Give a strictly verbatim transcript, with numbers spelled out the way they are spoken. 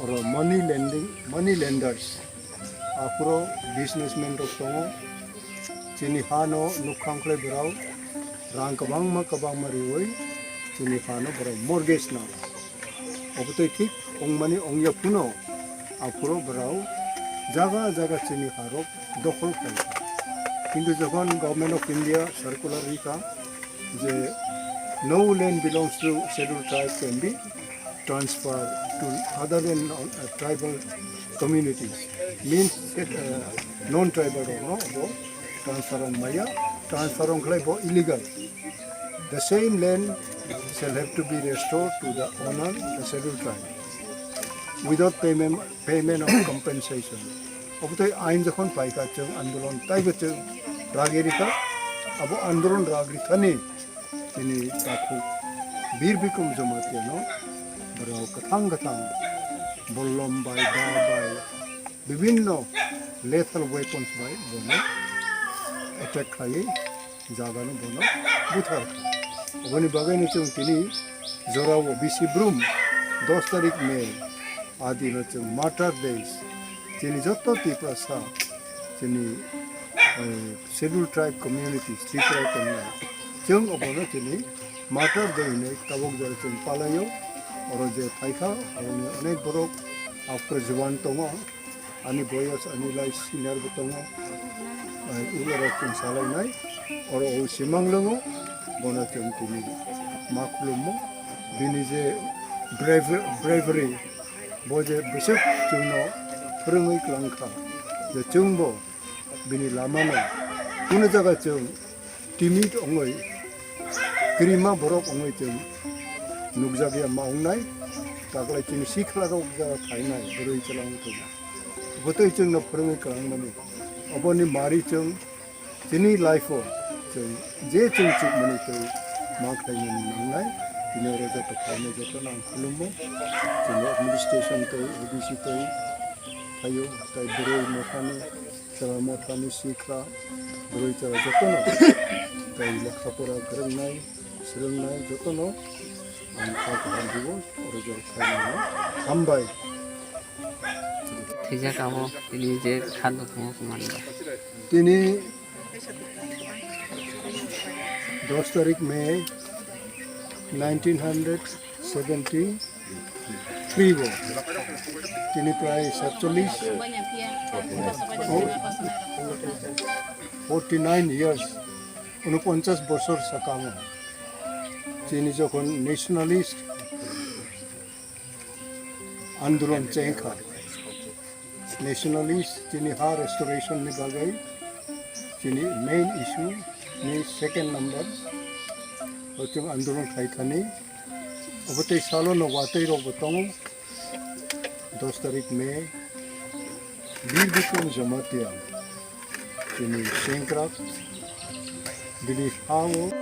Money lending, money lenders. Aphuru businessman rok tongo. Chini ha no nukhang khlai borok rang kwbangma kwbangma riwi chini ha no borok mortgage nango. Obotwi thik wngmani wngya phano aphuru borok jaga jaga chini ha rok dokhol khlai. Kintu jokhon Government of India circular rikha je no land belongs to scheduled tribe can be transfer to other than, uh, tribal communities, means, uh, non-tribal rok no bo transfer wng maya, transfer wng khlai bo illegal. The same land shall have to be restored to the owner, the scheduled tribe, without payment, payment of compensation. Obotwi ain jokhon paikha chwng andolon taibo chwng ragwi rikha, abo andolon ragwi thani Chini takhuk Bir Bikram Jamatia no borok kwthang kwthang bollom bai, da bai, bibinno lethal weapons bai bono attack khlaiwi jaga no bono buthar kha. Oboni bagwi no chwng tini jorao bisi brum dos tarik May a dino chwng Martyr Days chini joto Tiprasa chini, eh, Scheduled Tribe Communities, Tripura tongnai. Chwng obono chini Martyr Day hinwi tabuk jora chwng palaio. Oro je phaikha, oroni onek borok aphuru juwan tongo. Ani boyos, ani lai senior bo tongo. Eh, ulo rok chwng salainai. Oro o simang longo, bono chwng tini ma khulumo. Bini je brave-, bravery, bo je bwswk chwngno phwrwngwi kwlang kha, je chwngbo bini lamano kunu jaga chwng timid wngwi, kwrwima borok wngwi chwng nukjakya ma wngnai, taklai chini sikla rok jaga phainai, bwrwi chwla wngthok. Bwtwi chwngno phwrwngwi kwlangmani, oboni mari chwng chini life-o chwng je chwng chukmani tei ma khlaimani nangnai, tini oro joto phainai jotono ang khulumo. Chini administration tei A D C tei phaio, tei bwrwi mothani, chwla mothani sikla, bwrwi chwla jotono tei lekha pora kwrwngnai, swrwngnai jotono ang kha kaham rwo, oro joto phainai. Hambai. Thwijak abo tini je kha dukhu manba. Tini dos tarik May nineteen hundred seventy three bo. Tini prai satchollis, oh, forty nine years, unoponchas bosor sakamo. Chini jokhon nationalist andolon chengkha. Nationalist chini ha restoration ni bagwi chini main issue ni second number o chwng andolon khai thani. Obo tei salo no watwi rok bo tongo. Dos tarik May, Bir Bikram Jamatia chini sengkrak bini ha-o.